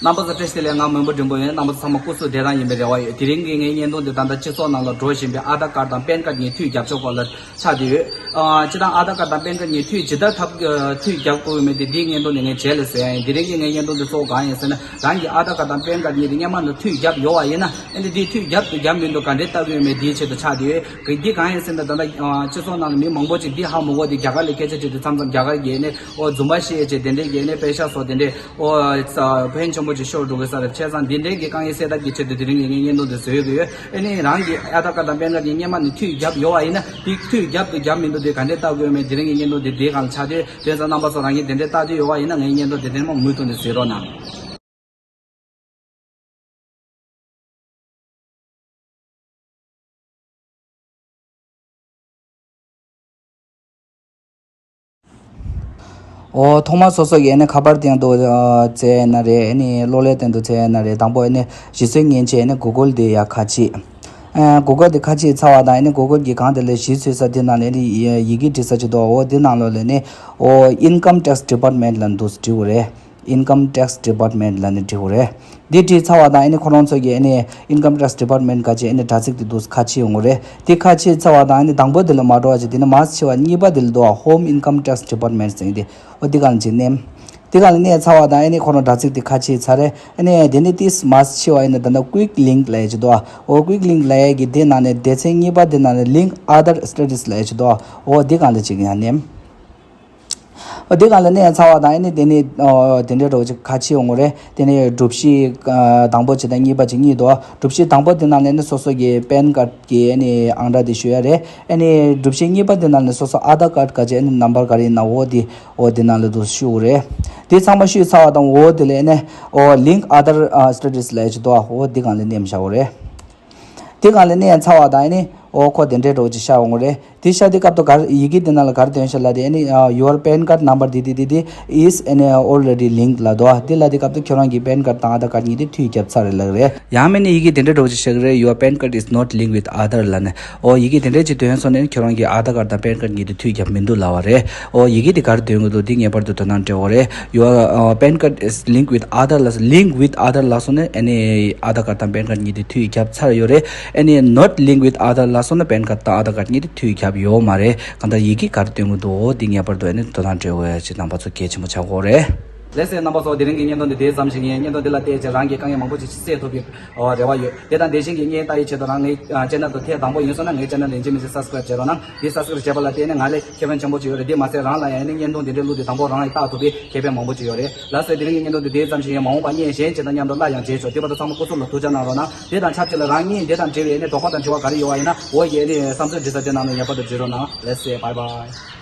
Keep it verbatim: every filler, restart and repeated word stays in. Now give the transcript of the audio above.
རྣམ་པ་ཚོ་བཀྲ་ཤིས་བདེ་ལེགས། ང་མོན་པ་འབྲིང་པོ་ཡིན། རྣམ་པ་ཚོ་ཚང་མ་སྐུ་གཟུགས་བདེ་ཐང་ཡིན་པའི་རེ་བ་ཡོད། དེ་རིང་གི་ངའི་བརྙན་ཐུང་འདི་ད་ལྟ་སྤྱི་ཚོགས་ནང་ལ་འགྲོ་བཞིན་པའི་ཨ་དྷར་ཀར་དང་པན་ཀར་གཉིས་མཐུད་རྒྱབ་ཕྱོགས་སྐོར་ལ་ཆགས་བསྡད་ཡོད། ཨ། སྤྱིར་བཏང་ཨ་དྷར་ཀར་དང་པན་ཀར་གཉིས་མཐུད་ཇི་ལྟར་ཐབས་ཨ་མཐུད་རྒྱབ་དགོས་ཡོད་མེད་དེ་འདིའི་བརྙན་ཐུང་འདི་ངས་རྗེས་ལ་བཟོ་ཡ་ཡིན། དེ་རིང་གི་ངའི་བརྙན་ཐུང་འདི་གཙོ་བོ་གང་ཡིན་ཟེར་ན། རང་གི་ཨ་དྷར་ཀར་དང་པན་ཀར་གཉིས་དེ་སྔོན་མ་ནས་མཐུད་རྒྱབ་ཡོད་པ་ཡིན་ན། ཨ་ནི་འདི་མཐུད་རྒྱབ་དང་རྒྱབ་མི་འདུག་ག་འདྲས་ལྟ་གི་ཡོད་མེད་འདིའི་ཆེད་དུ་ཆགས་བསྡད་ཡོད། ག་འདི་གང་ཡིན་ཟེར་ན། ད་ལྟ་ཨ་སྤྱི་ཚོགས་ནང་ལ་མི་མང་པོ་ཅིག་འདི་ཧ་མ་གོ་སྟེ་རྒྱ་གར་ལ་སྐད་ཆ་དྲིས་ཏེ་མཚམས་མཚམས་རྒྱ་གར་གྱི་ཨ་ནི་ཨོ་རྫུན་པ་བཤད་ཅེས་དེ་འདྲས་ཀྱི་ཨ་ནི་པེ་ཤ་བཟོ་དེ་འདྲས། ཨོ་ས་ཕན་ཆེན་པོ་ཅིག་ཤོར་འགྲོ་གི་ས་རེད། བྱས་ཙང་འདི་འདྲའི་གི་དཀའ་ངལ་སེལ་ཐབས་ཀྱི་ཆེད་དུ་དེ་རིང་གི་ངའི་བརྙན་ཐུང་འདི་བཟོས་ཡོད་ཀྱི་ཡོད། ཨ་ནི་རང་གི་ཨ་དྷར་ཀར་དང་པན་ཀར་གྱི་སྔོན་མ་ནས་མཐུད་རྒྱབ་ཡོད་པ་ཡིན་ན། འདི་མཐུད་རྒྱབ་དང་རྒྱབ་མི་འདུག་དེ་ག་འདྲས་ལྟ་དགོས་མེད་དེ་རིང་གི་བརྙན་ཐུང་འདི་དེའི་སྒང་ལ་ཆགས་བསྡད་ཡོད། དེ་ཙང་རྣམ་པ་ཚོ་རང་གིས་དེ་འདྲས་ལྟ་འདོད་ཡོད་པ་ཡིན་ན་ངའི་བརྙན་ཐུང་དེ་དེ་ནས་མུ་མཐུད་ནས་གཟིགས་རོགས་གནང་། ཨོ། ཐོག་མར་སོ་སོ་ཡིས་ཨ་ནི་ཁ་པར་སྟེང་དུ་ཨ་བཙལ་ན་རེད། ཨ་ནི་གློག་ཀླད་སྟེང་དུ་བཙལ་ན་རེད། དང་པོ་ཨ་ནི་གཞི་བཟོའི་མཉེན་ཆས་ཨ་ནི་གུ་གལ་དེ་ཡར་ཁ་ཕྱེ། ཨ་གུ་གལ་དེ་ཁ་ཕྱེ་ཚར་བ་དང་ཨ་ནི་གུ་གལ་གྱི་སྒང་དེ་ལ་གཞི་བཟོ་ས་དེ་ནང་ལ་ཨ་ནི་ཡི་ཡི་གེ་འབྲི་ས་ཅིག་འདུག་ཨོ་དེ་ནང་ལོགས་ལ་ཨ་ནི་ཨོ་Income Tax Department ལབ་འདུག་འབྲི་དགོས་རེད། Income Tax Department ལབ་ནས་འབྲི་དགོས་རེད། འདི་བྲིས་ཚར་བ་དང་ཨ་ནི་ཁོ་རང་ཚོ་གིས་ཨ་ནི་Income Tax Department ག་ཅེས་ཨ་ནི་དྲ་ཚིགས་དེ་འདུག་ཁ་ཕྱེ་ཡོང་གི་རེད། དེ་ཁ་ཕྱེ་ཚར་བ་དང་ཨ་ནི་དང་པོ་དེ་ལ་མ་འགྲོ་བ་ཅིག་དེ་ནི་མར་ཕྱེ་བ་གཉིས་པ་དེ་ལ་འདུག Home Income Tax Department ཟེར་དེ། ཨོ་འདི་སྒང་ལ་ཅིག་མནན། འདི་སྒང་ལ་མནན་ཚར་བ་དང་ཨ་ནི་ཁོ་རང་དྲ་ཚིགས་དེ་ཁ་ཕྱེ་ཚར་རེད། ཨ་ནི་དེ་ནི་ཏིས་མར་ཕྱེ་བ་ཡིན་ན་ད་ནི་Quick Link ལབ་ཡ་ཅིག་འདུག་ཨོ་Quick Link ལབ་ཡ་གི་དེ་ནང་ནས་སྡེ་ཚན་གཉིས་པ་དེ་ནང་ནས་Link Aadhaar Status ལབ་ཡ་ཅིག་འདུག་ཨོ་འདི་སྒང་ལ་ཅིག་ཡང་མནན། ཨོ་དེ་སྒང་ལ་མནན་ཚར་བ་དང་ཨ་ནི་དེ་ནི་ཨོ་དེ་འདྲའི་འདྲ་བོ་ཅིག་ཁ་ཕྱེ་ཡོང་གི་རེད། དེ་ནི་སྒྲུབ་གཞི་ཨ་དང་པོ་ཅིག་དང་གཉིས་པ་ཅིག་གཉིས་འདུག་སྒྲུབ་གཞི་དང་པོ་དེ་ནང་ལ་ནི་སོ་སོ་གི་པན་ཀར་གྱི་ཨ་ནི་ཨང་གྲངས་དེ་ཞུ་ཡ་རེད། ཨ་ནི་སྒྲུབ་གཞི་གཉིས་པ་དེ་ནང་ལ་སོ་སོ་ཨ་དྷར་ཀར་ག་ཅི་ཨ་ནི་ནམ་བར་ག་རེ་ཡིན་ན་འོ་དེ་འོ་དེ་ནང་ལ་འདུག་ཞུ་དགོས་རེད། དེ་ཚང་མ་ཞུས་ཚར་བ་དང་འོ་དེ་ལ་ཨ་ནི་ཨོ་Link Aadhaar ཨ་Status ལབ་ཡ་ཅིག་འདུག་ཨོ་དེ་སྒང་ལ་མནན་བཞག་དགོས་རེད། དེ་སྒང་ལ་མནན་ཚར་བ་དང་ཨ་ནི་ཨོ་ཁོ་དེ་འདྲའི་འདྲ་བོ་ཅིག་ཤར་ཡོང་གི་རེད། དེ་ཤར་དུས་སྐབས་དུ་ག་རེ་ཡི་གེ་དེ་ནང་ལ་ག་རེ་འདོན་ཤག་ལབ་དུས་ཨ་ནི་ཨ་Your pan card number དེ་དེ་དེ་དེ་is an already linked ལབ་འདུག་དེ་ལབ་དུས་སྐབས་དུ་ཁྱོད་རང་གི་པན་ཀར་དང་ཨ་དྷར་ཀར་གཉིས་དེ་མཐུད་རྒྱབ་ཚར་རེད་ལབ་རེད། ཡང་མིན་ན་ཡི་གེ་དེ་འདྲའི་འདྲ་བོ་ཅིག་ཤར་གི་རེད། Your pan card is not linked with Aadhaar ལབ་ནས། ཨོ་ཡི་གེ་དེ་འདྲས་ཅིག་འདོན་སོང་ན་ཁྱོད་རང་གི་ཨ་དྷར་ཀར་དང་པན་ཀར་གཉིས་དེ་མཐུད་རྒྱབ་མི་འདུག་ལབ་པ་རེད། ཨོ་ཡི་གེ་དེ་ག་རེ་འདོན་གི་འདུག་དེ་ངེས་པར་དུ་དོ་སྣང་སྤྲད་དགོས་རེད། Your uh, pan card is linked with Aadhaar ལབ། Link with Aadhaar ལབ་སོང་ན་ཨ་ནི་ཨ་དྷར་ཀར་དང་པན་ཀར་གཉིས་དེ་མཐུད་རྒྱབ་ཚར་ཡོད་རེད། ཨ་ནི་not link with Aadhaar ལབ་སོང་ན་པན་ཀར་དང་ཨ་དྷར་ཀར་གཉིས་དེ་མཐུད་རྒྱབ་ཡོད་མ་རེད། གང་ལྟར་ཡི་གེ་ག་རེ་འདོན་གི་འདུག་དེ་ངེས་པར་དུ་ཨ་ནི་དོ་སྣང་སྤྲད་དགོས་ཡ་ཅིག་རྣམ་པ་ཚོ་གལ་ཆེན་པོ་ཆགས་ཀྱི་ཡོད་རེད། ལགས་སོ་རྣམ་པ་ཚོ། དེ་རིང་གི་བརྙན་ཐུང་འདི་དེ་ཙམ་ཞིག་ཡིན། བརྙན་ཐུང་འདི་ལ་བལྟས་བྱས་རང་གིས་དཀའ་ངལ་མང་པོ་ཅིག་སེལ་ཐུབ་པའི་ཨོ་རེ་བ་ཡོད། དེ་དང་དེ་བཞིན་གྱི་བརྙན་ལྟ་ཡི་ཆེད་དུ་རང་ངའི་ཨ་ཆེ་ནལ་དུ་ཐད་དང་པོ་ཡིན་སོང་ན་ངའི་ཆེ་ནལ་ལ་ཡིན་གཅིག་མིན་གཅིག་སབ་སི་ཀ་རེབ་བྱེད་རོགས་གནང་། དེ་སབ་སི་ཀ་རེབ་བྱས་པ་ལ་བརྟེན་ནས་ང་ལ་ཁེ་ཕན་ཆེན་པོ་ཅིག་ཡོད་རེད། དེ་མ་ཟད་རང་ལ་ཡང་ནི་བརྙན་ཐུང་དེ་འདྲའི་བླུགས་ཏེ་དང་པོ་རང་ལ་ལྟ་ཐུབ་པའི་ཁེ་ཕན་མང་པོ་ཅིག་ཡོད་རེད། ལགས་སོ། དེ་རིང་གི་བརྙན་ཐུང་འདི་དེ་ཙམ་ཞིག་ཡིན། མ་འོངས་པ་བརྙན་གཞན་ཅིག་དང་མཉམ་དུ་སླར་ཡང་མཇལ་ཆོག་དེ་བར་དུ་ཚང་མ་སྐུ་གཟུགས་ལ་ཐུགས་ཅག་གནང་རོགས་གནང་། དེ་དང་ཆབས་ཅིག་ལ་རང་ཉིད་འདི་དང་འབྲེལ་བའི་ནི་དོགས་པ་དང་དྲི་བ་ག་རེ་ཡོད་པ་ཡིན་ན་འོ་ཡའི་ནི་བསམ་ཚུལ་འབྲི་ས་དེ་ནང་ལ་ངེས་པར་དུ་འབྲི་རོགས་གནང་། ལགས་སོ། བྷའི་བྷའི།